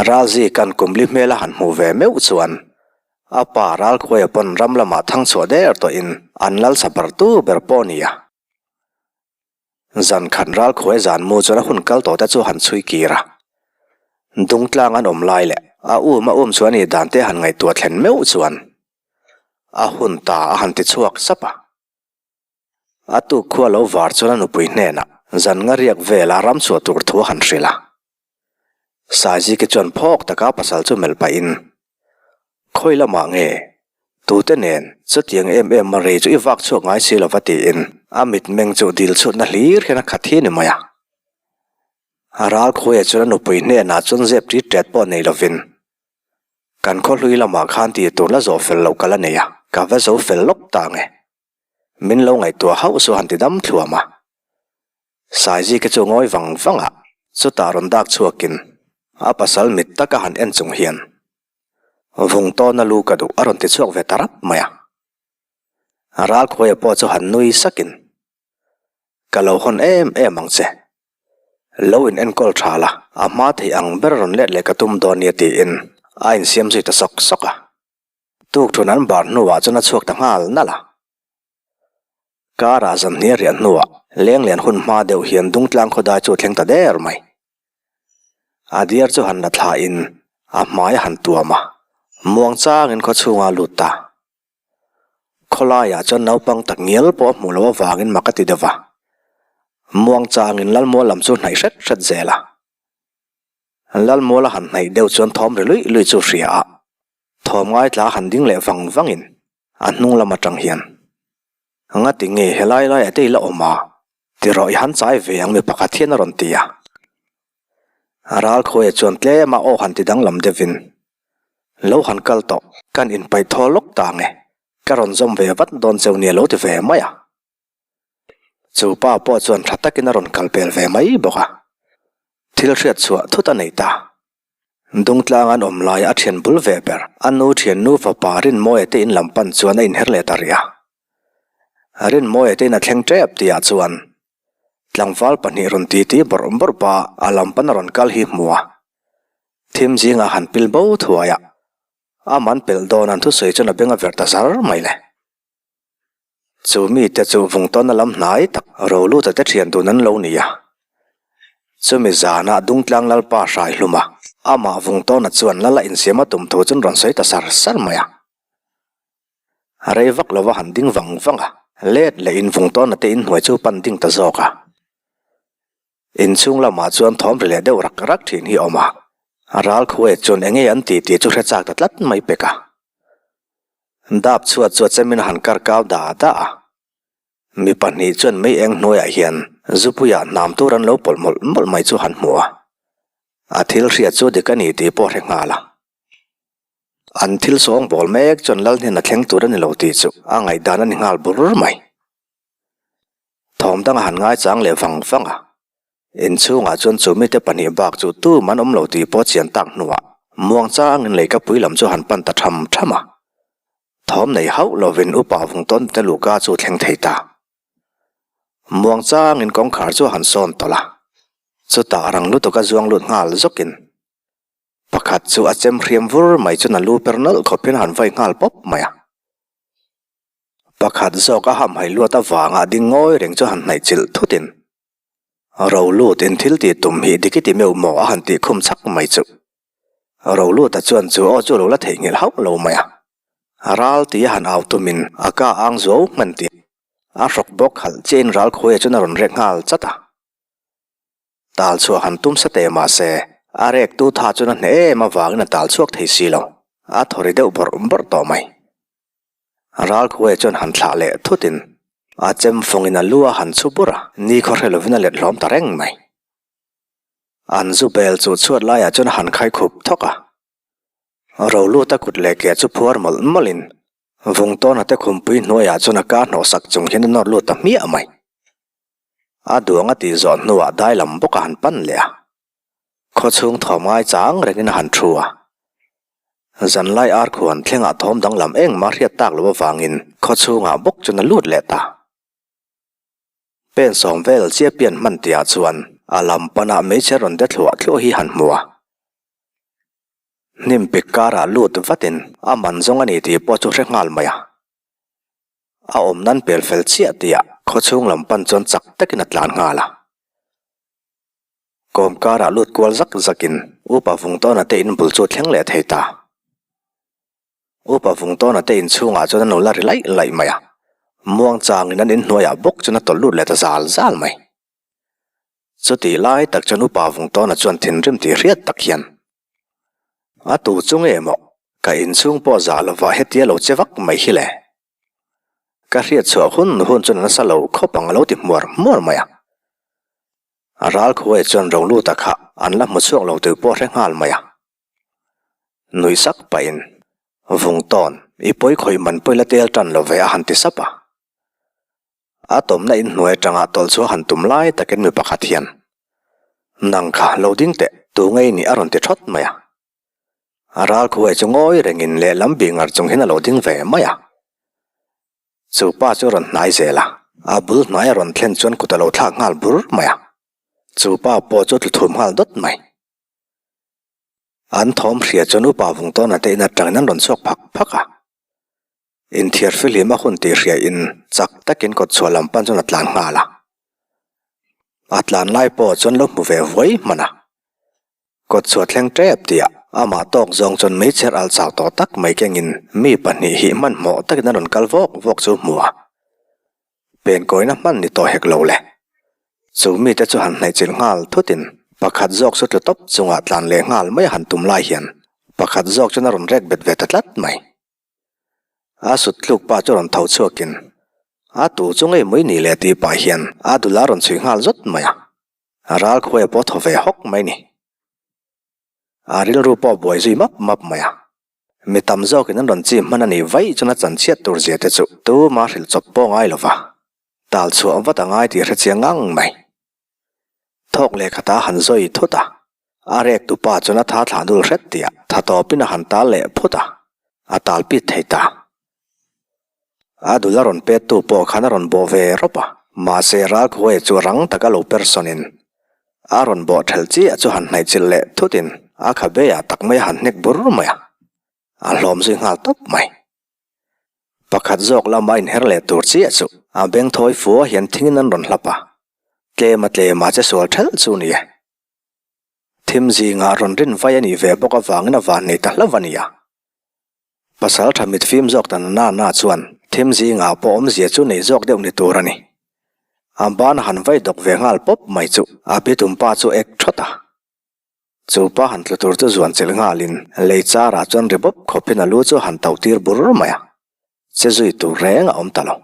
A: Ralzika'n kumli hmel a han hmuh ve meuh chuan a pa Ralkhuaia pawn ram lamah thang chhuah der tawhin an lal sabar tu ber pawh a ni a. Zan khat Ralkhuaia zan mu chuan a hun kal tawh te chu han chhui kir a. Dungtlang an awm lai leh a um a um chu a nih dan te han ngaihtuah thlen meuh chuan a hun ta a han ti chhuak sap a. A tuk khua lo var chuan a nupui hnenah zan nga riak vela ram chhuah tur thu a han hrilh a. Saiziki chuan phawk taka pasal chu melh pahin, Khawi lamah nge? Tute nen chutiang em em a rei chu i vak chhuak ngai si lova tiin a mitmeng chu dil chhutna hlir hian a khat hi a ni mai a. A ral khuaia chuan a nupui hnenah chuan zep ṭit ṭet pawh nei lovin, Kan khaw hlui lamah khan tih tur la zawh fel loh ka la nei a, ka va zo fel lawk ta nge. Min lo ngaihtuah hauh chu han ti dam thluam a. Saizika chu ngawi vang vang a, chutah rawn dak chhuakin a pasal mit taka han en chung hian Vung tawna lu ka duh a rawn ti chhuak ve ta rap mai a. Ralkhuaia pawh chu han nui sakin, Ka lo hawn em em ang che. Lo in enkawl tha la, a hma thei ang ber rawn let leh ka tum dawn nia tiin a insiam zui ta sawk sawk a. Tukṭhun an bar hnuah chuan a chhuak ta nghal nalh a. Karah zanhnih a riah hnuah lenglian hun hma deuh hian Dungtlang khawdai chu a thleng ta der mai. A diar chu han la thlain a hmai a han tuam a, muang changin khaw chhunga a lut ta. Khawlaiah chuan naupang tak ngial pawh a hmuh loh avangin mak a ti deuh va. Muang changin Lalmual lam chu hnaih hret hret zel a. Lalmual a han hnaih deuh chuan thawm ri luih luih chu hria a. Thawm ngaithla han ding leh vang vangin a hnung lam atang hian, Ngati nge helai laiah te i la awm a? Tirawh i han chai ve ang mi pakhat hian a rawn ti a. Ralkhuaia chuan tlem a aw han ti danglam deuhin, Lo han kal tawh, kan inpaih thaw lawk ta nge, ka rawn zawm ve vat dawn cheu nia lo ti ve mai a. Chu pa pawh chuan tha takin a rawn kal pel ve mai bawk a, thil hriat chhuah thut a nei ta. Dungtlang an awm laia a thian bul ve ber, a nu thiannu fapa Rinmawia te in lam pan chuan a inher leh ta rih a. Rinmawia te in a thleng tep tihah chuan tlangval pahnih rawn titi bawrh bawrh pa a lam pan a rawn kal hi hmu a. Thim zingah han pil bo thuai a, a man pelh dawn an thusawi chuan a beng a verh ta zar mai le. Chu mite chu Vungtawna lam hnai tak Roluta te thian dun an lo ni a. Chumi zanah Dungtlang Lalpa hrai hlum a, amah Vungtawna chuan lal a insiam a tum thu chuan rawn sawi ta sar sar mai a. Rei vak lova han ding vang vang a, let lehin Vungtawna te inhnuai chu pan ding ta zawk a. Inchhung lamah chuan thawm ri leh deuh rak rak thin hi a awm a, Ralkhuaia chuan enge an tih tih chu hre chak ta tlat mai pek a. Dap chhuat chu a chemin a han kar kau da da a. Mi pahnih chuan mei eng hnuaiah hian zupuiah hnam tur an lo pawlh mawlh mawlh mai chu han hmu a. A thil hriat chu dik a ni tih pawh hre nghal a. An thil sawng bawl mek chuan lal hnen a thleng tur a ni lo tih chu a ngaihdan a ni nghal bur mai. Thawm dang a han ngaichang leh vang vang a. Inchhungah chuan chu mite pahnih bak chu tum an awm lo tih pawh chian tak hnuah muang changin leikapui lam chu han pan ta tham tham a. Thawm nei hauh lovin upa Vungtawn te luhka chu thleng thei ta. Muang changin kawngkhar chu a han sawn tawlh a, chutah rang lutuk a zuang lut nghal zawkin pakhat chu a chem hriam vur mai chuan a lu per nawlh khawp hian a han vai nghal pawp mai a. Pakhat zawk a hamhaih luat avanga ding ngawi reng chu han hnaih chilh thutin Rolut in thil tih tum hi dik i ti meuh maw a han tih khum chak mai chuh. Roluta chuan chu aw chu lo la theihnghilh hauh lo mai a. Ral ti a han au tumin a ka ang zuau hman tih. A hrawk bawk khalh chiahin Ralkhuaia chuan a rawn rek nghal chat a. Tal chhuah han tum sa teh mah se, a rek tu tha chuan a hneh em avangin a tal chhuak thei si lo. A thaw ri deuh bawrh bawrh tawh mai. Ralkhuaia chuan han thlah leh thutin a chem fawngin a lu a han chhu bur a, nikhaw hre lovin a let hlawm ta reng mai. An zu bel chu chhuat laiah chuan a han khai khup thawk a. Roluta kut leh ke chu phuar mawlh mawlhin Vungtawna te khumpui hnuaiah chuan a kar hnawh sak chung hian a nawr lut ta hmiah mai. A duang a tih zawh hnuah dai lam bawk a han pan leh a. Khawchhung thawm ngai chang rengin a han thu a. Zanlai arkhuan thlengah thawm danglam engmah hriat tak loh avangin khawchhungah bawk chuan a lut leh ta. Pen sawm vel chiah pian hman tihah chuan a lam panah hmeichhe rawn de thluah thluah hi han hmu a. Hnim pik karah lut vatin a man zawng a ni tih pawh chu hre nghal mai a. A awm nan pel fel chiah tihah khawchhung lam pan chuan chak takin a tlan nghal a. Kawm karah lut kual zak zakin Upa Vungtawna te in bul chu thleng leh thei ta. Upa Vungtawna te in chhungah chuan a lo la ri laih laih mai a. Muang changin an inhnuaiah bawk chuan a tawlh lut leh ta zal zal mai. Chutih lai tak chuan Upa Vungtawna chuan thinrim tih hriat tak hian, A tu chu nge maw? Ka inchhung pawh zah lovah hetia lo che vak mai hi le. Ka hriat chhuah hun hun chuan a nasa lo khawp ang a lo ti hmuar hmuar mai a. A ral khuai chuan Roluta kha an la hmu chhuak lo tih pawh hre nghal mai a. Nuih sak pahin, Vungtawn, i pawi khawih man pawi la tel tan lo ve a han ti sap a. A tawmna inhnuai atanga tawlh chu a han tum lai takin mi pakhat hian, Nang kha lo ding teh, tu ngei nih a rawn ti thawt mai a. A ral khuai chu ngawi rengin lehlam bih ngar chung hian a lo ding ve mai a. Chu pa chu a rawn hnai zel a, a bul hnai a rawn thlen chuan kut a lo thlak nghal bur mai a. Chu pa pawh chu tlu thum nghal dawt mai. An thawm hria chuan upa Vungtawna te in atangin an rawn chhuak phak phak a. Inthiar fihlim a hun tih hria in chak takin kawt chhuah lam pan chuan a tlan nghal a. A tlan lai pawh chuan lo hmu ve vuai hman a. Kawt chhuah thleng tep tih ah amah tawk zawng chuan meichher al chau tawh tak mai kengin mi pahnih hi hmanhmawh takin a rawn kal vawk vawk chu hmu a. Penkawina hman ni tawh hek lo le. Chu mite chu han hnaihchilh nghal thutin pakhat zawk chu tlu tawp chungah tlan leh nghal mai a han tum lai hian pakhat zawk chuan a rawn rek bet ve ta tlat mai. A sut tluk pa chu rawn tho chhuakin a tu chu ngei mai ni le tih pah hian a dul a rawn chhui nghal zawt mai a. A ral khuai pawh thaw ve hawk mai ni. A rilru pawh buai zui map map mai a. Mi tam zawkin an rawn chim hman a nih vaih chuan a chanchhiat tur zia te chu tuma hrilh chawp pawh ngai lo va. Tal chhuah vat a ngai tih hre chiang ngang mai. Thawk leh khat a han zawi thut a, a rek tu pa chuan a tha thlah dul hret tih ah tha tawpin a han tal leh phut a, a tal pit thei ta. A dul a rawn pet tu pawh khan a rawn bawh ve rawp a, mahse Ralkhuaia chu rang taka lo persawn in a rawn bawh thelh chiah chu han hnaihchilh leh thut in a khabe ah tak mai a han hnek bur mai a, a hlawm zui nghal tawp mai. Pakhat zawk lama inher leh tur chiah chu a beng thawi fua hian thingin an rawn hlap a, tlema tlema che sual thelh chu ni e. Thim zingah rawn rin vai a nih ve bawk avangin a van nei ta hlauh a ni a. Pasal tha mit fim zawk ta na na chuan thim zingah pawh awmzia chu nei zawk deuh ni tur a ni. A ban a han vai dawk ve nghal pawp mai chu a bitum pa chu ek thawt a. Chu pa han tlu tur chu zuan chilh nghalin lei charah chuan ri bawp khawpin a lu chu han tauh tir bur mai a, che zui tur reng a awm ta lo.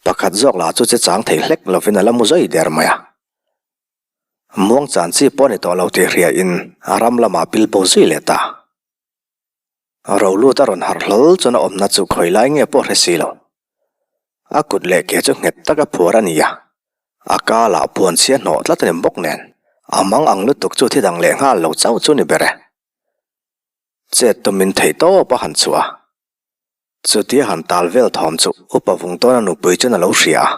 A: Pakhat zawk lah chu che chang thei hlek lovin a la mu zui der mai a. Muang chan chi pawh a ni tawh lo tih hriain a ram lamah pil bo zui leh ta. Rolut a rawn harh hlawl chuan a awmna chu khawi lai nge pawh hre si lo. A kut leh ke chu nghet taka phuar a ni a, a ka lah puan chhia hnawh tlat a ni bawk nen, a mang ang lutuk chu thi dang leh nghal lo chauh chu ni ber e. Chet tumin theih tawp a han chhuah a. Chutia han tal vel thawm chu Upa Vungtawna nupui chuan a lo hria a.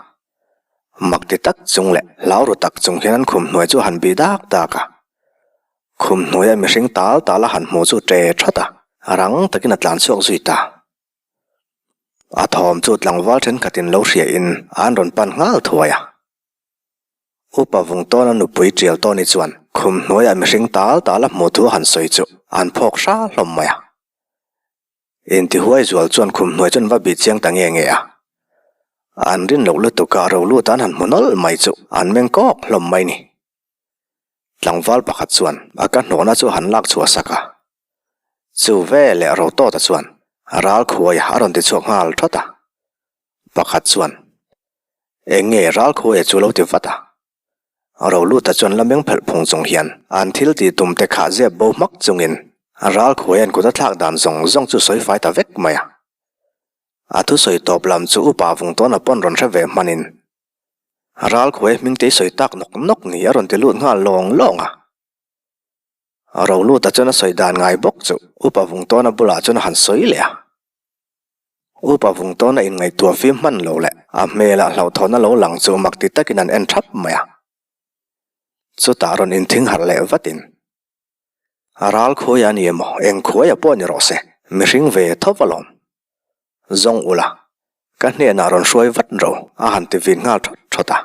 A: Mak ti tak chung leh hlau ru tak chung hian an khum hnuai chu a han bih dak dak a. Khum hnuaia mihring tal tal a han hmuh chu ṭe ṭhawt a, rang takin a tlan chhuak zui ta. A thawm chu tlangval ṭhenkhatin lo hriain an rawn pan nghal thuai a. Upa Vungtawna nupui Ṭial Tawni chuan khum hnuaia mihring tal tal a hmuh thu a han sawi chu an phawk hra hlawm mai a. Intihuai zual chuan khum hnuai chuan va bih chiang ta nge nge a. An rin loh lutuk a ro lut an han hmu nawlh mai chu an meng kawk hlawm mai ni. Tlangval pakhat chuan a ka hnawhna chu han lak chhuah sak a. Chu veleh Rotawta chuan ral khuai a rawn ti chhuak nghal thawt a. Pakhat chuan, Eng nge ral khuaia chu lo ti vat a? Roluta chuan la meng phelh phung chung hian an thil tih tum te kha zep bo hmak chungin ral khuaia'n kut a thlak dan zawng zawng chu sawi fai ta vek mai a. A thusawi tawp lam chu upa vung tawna pawn rawn hre ve hmanin ral khuai hming te i sawi tak nawk nawk ni a rawn ti lut nghal lawng lawng a. Roluta chuan a sawi dan ngai bawk chu upa vung tawna bulah chuan a han sawi leh a. Upa vung tawna inngaihtuah fim hman lo leh a hmelah hlauhthawn a lo lang chu mak ti takin an en thap mai a. Chutah rawn inthing harh leh vatin, A ral khuai a ni emaw, eng khuaia pawh ni rawh se, mihring ve tho alawm. Zawng ula, ka hnenah rawn hruai vat ro a han ti vin nghal thawt thawt a.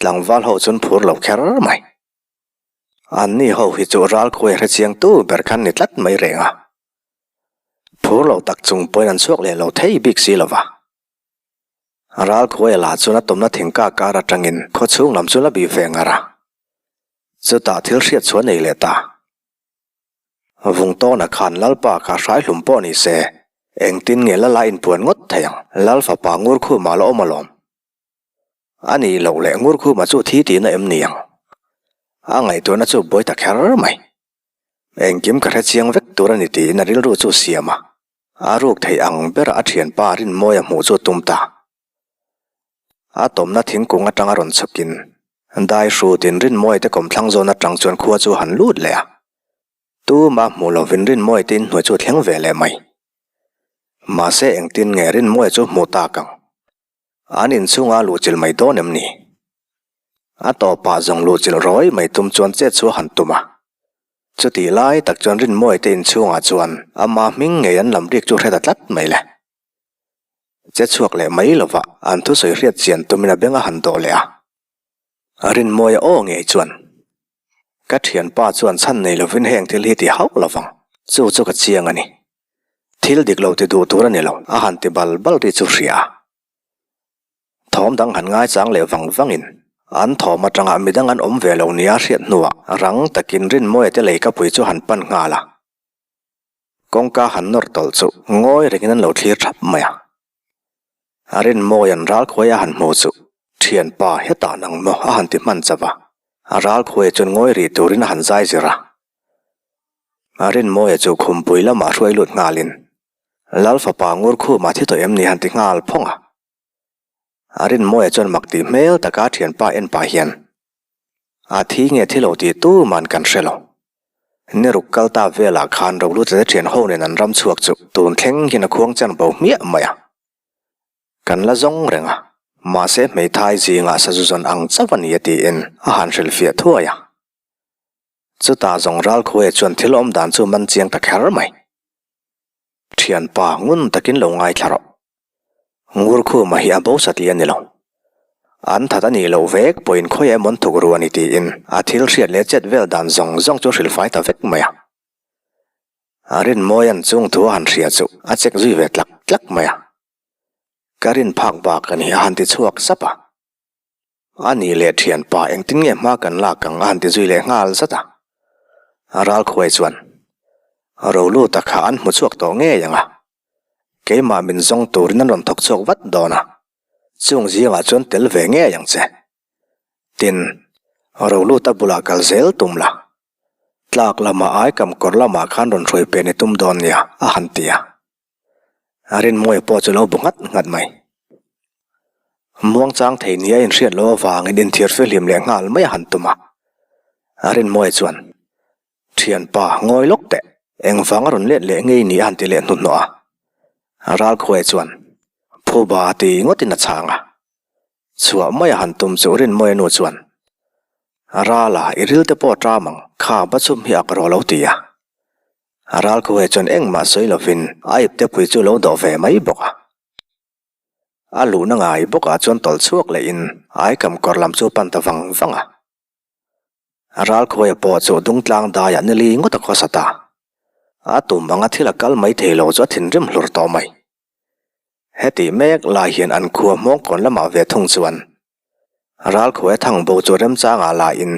A: Tlangval ho chuan phur lo kher mai. Anni ho hi chu ral khuai hre chiang tu ber khan ni tlat mai reng a. Phur lo tak chung pawhin an chhuak leh lo thei bik si lo va. Ral khuaia lah chuan a tumna thingka kar atangin khaw chhung lam chu la bih ve ngar a. Chutah thil hriat chhuah nei leh ta. Vungtawna khan Lalpa kha hrai hlum pawh ni se, engtin nge Lala inpuan ngawt thei ang? Lal fapa Ngurkhuma la awm alawm. A nih loh leh Ngurkhuma chu thi tihna em ni ang? A ngaihtuahna chu buai ta kher mai. Engkim ka hre chiang vek tur a ni tiin a rilru chu siam a. A ruk theih ang bera a thianpa Rinmawia hmuh chu tum ta. A tawmna thingkung atanga rawn chhukin dai hrutin Rinmawia te kawmthlang zawn atang chuan khua chu a han lut leh a. Tuma hmuh lovin Rinmawia te inhnuai chu a thleng ve leh mai. Mahse engtin nge Rinmawia chu hmuh tak ang? An inchhunga luhchilh mai dawn em ni? A tawpah zawng luhchilh rawi mai tum chuan chet chu a han tum a. Chutih lai tak chuan Rinmawia te inchhungah chuan ama hming ngei an lam rik chu hre ta tlat mai le. Che chhuak leh mai lova an thusawi hriat chian tumin a beng a han dawh leh a. Rinmawia aw ngei chuan, Ka thianpa chuan chhan nei lovin heng thil hi ti hauh lovang, chu chu ka chiang a ni. Thil dik lo ti duh tur a ni lo, a han ti bal bal ri chu hria a. Thawm dang han ngaichang leh vang vangin an thawm atanga midang an awm ve lo nia hriat hnuah rang takin Rinmawia te leikapui chu han pan nghal a. Kawngka han nawr tawlh chu ngawi rengin an lo thlir thap mai a. A Rinmawia'n ralkhuai a han hmu chu, Thianpa, hetah nang maw? a han ti hman chauh a. A ralkhuaia chuan ngawi rih turin a han zai zir a. A Rinmawia chu khumpui lamah hruai lut nghalin, Lal fapa Ngurkhuma thi tawh em ni? han ti nghal phawng a. A Rinmawia chuan mak tih hmel taka thianpa en pah hian, A thi nge thi lo tih tuman kan hre lo. Niruk kal ta velah khan Rolutate thian ho nen an ram chhuak chu tun thleng hian a khuang chan bo hmiah mai a. Kan la zawng reng a, mahse hmeithai zingah sazu zawn ang chauh a ni a tiin a han hrilhfiah thuai a. Chutah zawng Ralkhuaia chuan thil awm dan chu man chiang ta kher mai. Thianpa ngun takin lo ngaithla rawh. Ngurkhuma hi a bo satli a ni lo. An that a nih loh vek pawhin khawi emaw an thuk ru a ni tiin a thil hriat leh chet vel dan zawng zawng chu hrilhfai ta vek mai a. A Rinmawia'n chung thu a han hria chu a chek zui ve tlak tlak mai a. Ka rin phak bak a ni a han ti chhuak sap a. A nih leh thianpa engtin nge hma kan lak ang a han ti zui leh nghal zat a. A ralkhuai chuan Roluta kha an hmu chhuak tawh ngei ang a. Keimah min zawng turin an rawn thawk chhuak vat dawn a, chung zingah chuan tel ve ngei ang che. Tin, Roluta bulah kal zel tum la. Tlak lamah aikam kawr lamah khan rawn hruai pen i tum dawn nia a han ti a. A rinmawia pawh chu lo bu nghat nghat mai. Muangchang thei nia inhriat loh avangin inthiar fihlim leh nghal mai a han tum a. A rinmawia chuan, Thianpa, ngawi lawk teh, engvang a rawn let leh ngei ni a han ti leh hnuhnawh a. A ralkhuaia chuan, Phuba ti ngawtin a chhang a. Chhuah mai a han tum chu Rinmawia nu chuan, Rala, i ril te pawh ṭam ang, kha ba chhum hi ak rawh lo ti a. A ralkhuaia chuan engmah sawi lovin a ipte pui chu lo dawh ve mai bawk a. A luhna ngai bawkah chuan tawlh chhuak lehin aikam kawr lam chu pan ta vang vang a. A ralkhuaia pawh chu dungtlang daiah nili ngawt a khawsa ta. A tum anga thil a kal mai thei lo chu a thinrim hlur tawh mai. Hetih mek lai hian an khua hmawngkawn lamah ve thung chuan Ralkhuai thangbo chu remchangah lahin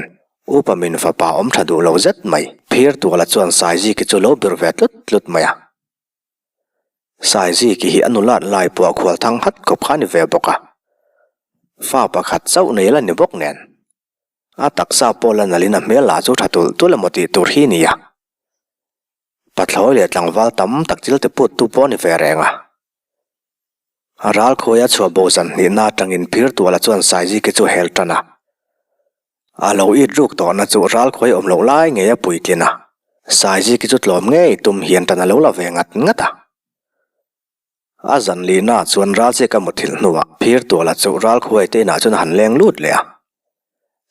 A: upa min fapa awm tha duh lo zet mai. Phirtuala chuan Saiziki chu lo bir ve tlut tlut mai a. Saiziki hi a nulat lai pawh a khual thang hat khawp kha a ni ve bawk a. Fa pakhat chauh nei la ni bawk nen. A taksa pawh la nalhin a hmel lah chu tha tulh tulh emaw tih tur hi nia. Pathlawi leh tlangval tam tak thil ti put tu pawh a ni ve reng a. Ralkhuaia chhuah bo zan hnihna atangin Phirtuala chuan Saiziki chu hel tan a. A lo it ruk tawhna chu Ralkhuai awm loh lai ngei a puitlin a. Saiziki chu tlawm ngei tum hian tan a lo la ve ngat ngat a. A zan lihna chuan Ralchika muthilh hnuah Phirtuala chu Ralkhuai te inah chuan a han leng lut leh a.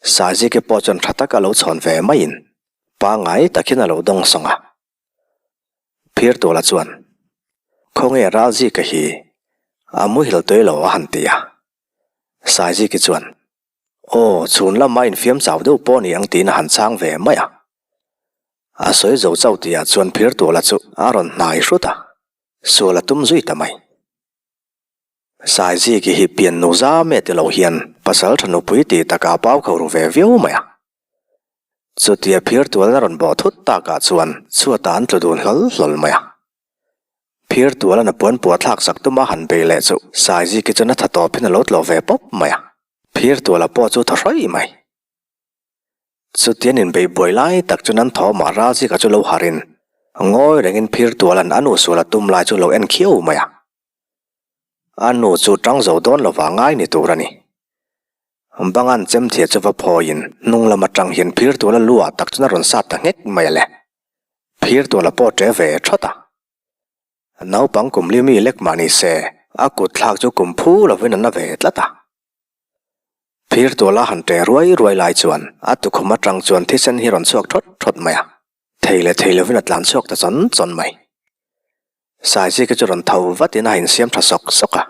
A: Saiziki pawh chuan tha taka lo chhawn ve maiin pangngai takin a lo dawng sawng a. Phirtuala chuan, Khawnge Ralzika hi a muhil tui lo a han ti a. Saiziki chuan, Aw, chhun lama infiam chau deuh pawh ni ang tiin a han chhang ve mai a. A sawi zo chauh tihah chuan Phirtuala chu a rawn hnai hrut a, sual a tum zui ta mai. Saiziki hi pian nu zam e ti lo hian pasal tha nupui tih takah a pau kho ru ve viau mai a. Chutia phir tualna rawn bawh thut takah chuan chhuatah an tlu dun hlawl hlawl mai a. Phir tualan a puan puah thlak sak tuma han bei leh chu Saiziki chuan a tha tawpin a lo tlawh ve pawp mai a. Phir tuala pawh chu thaw hrawi mai. Chutian inbeih buai lai tak chuan an thawmah Ralzika chu lo harin ngawi rengin phir tualan a nu sual a tum lai chu lo en khiau mai a. A nu chu tang zo dawn lova ngai ni tur a ni. Bangan chemthia chu va phawiin hnung lam atang hian Phirtuala lu ah tak chuan a rawn sat ta nghek mai a le. Phirtuala pawh ṭe ve thawt a. Naupang kum li mi lek mah ni se, a kut thlak chu kum phu lovin a na ve tlat a. Phirtuala han ṭe ruai ruai lai chuan a tukhum atang chuan thisen hi rawn chhuak thawt thawt mai a. Thei leh thei lovin a tlan chhuak ta chawn chawn mai. Saizika chu rawn tho vatin a insiam tha sawk sawk a.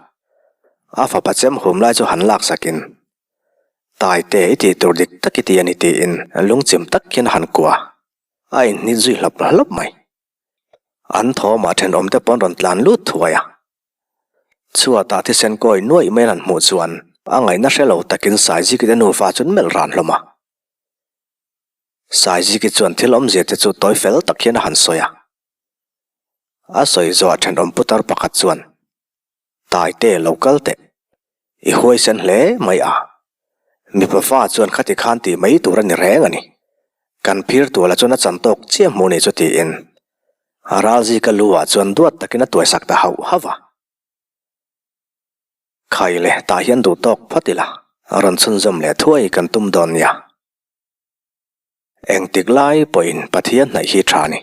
A: A fapa chem hum lai chu han lak sakin, Taite i tih tur dik tak i ti a ni tiin lungchim tak hian a han kuah a, a inhnit zui hlawp hlawp mai. An thawmah thenawmte pawn rawn tlan lut thuai a. Chhuatah thisen kawi nuaih mai an han hmuh chuan a ngaihna hre lo takin Saiziki te nufa chu an melh ran hlawm a. Saiziki chuan thil awmzia te chu tawi fel tak hian a han sawi a. A sawi zawh thenawm putar pakhat chuan, Taite lo kal teh. I huaisen hle mai a. Mipa fa chuan khati khan tih mai tur a ni reng a ni. Kan phir tualah chuan a chan tawk chiah hmuh ni chu tiin Ralzika lu ah chuan duat takin a tuaisak ta hauh hauh a. Khai le, tah hian duh tawk phawt ila, rawn chhunzawm leh thuai kan tum dawn nia. Engtik lai pawhin Pathian hnaih hi tha a ni.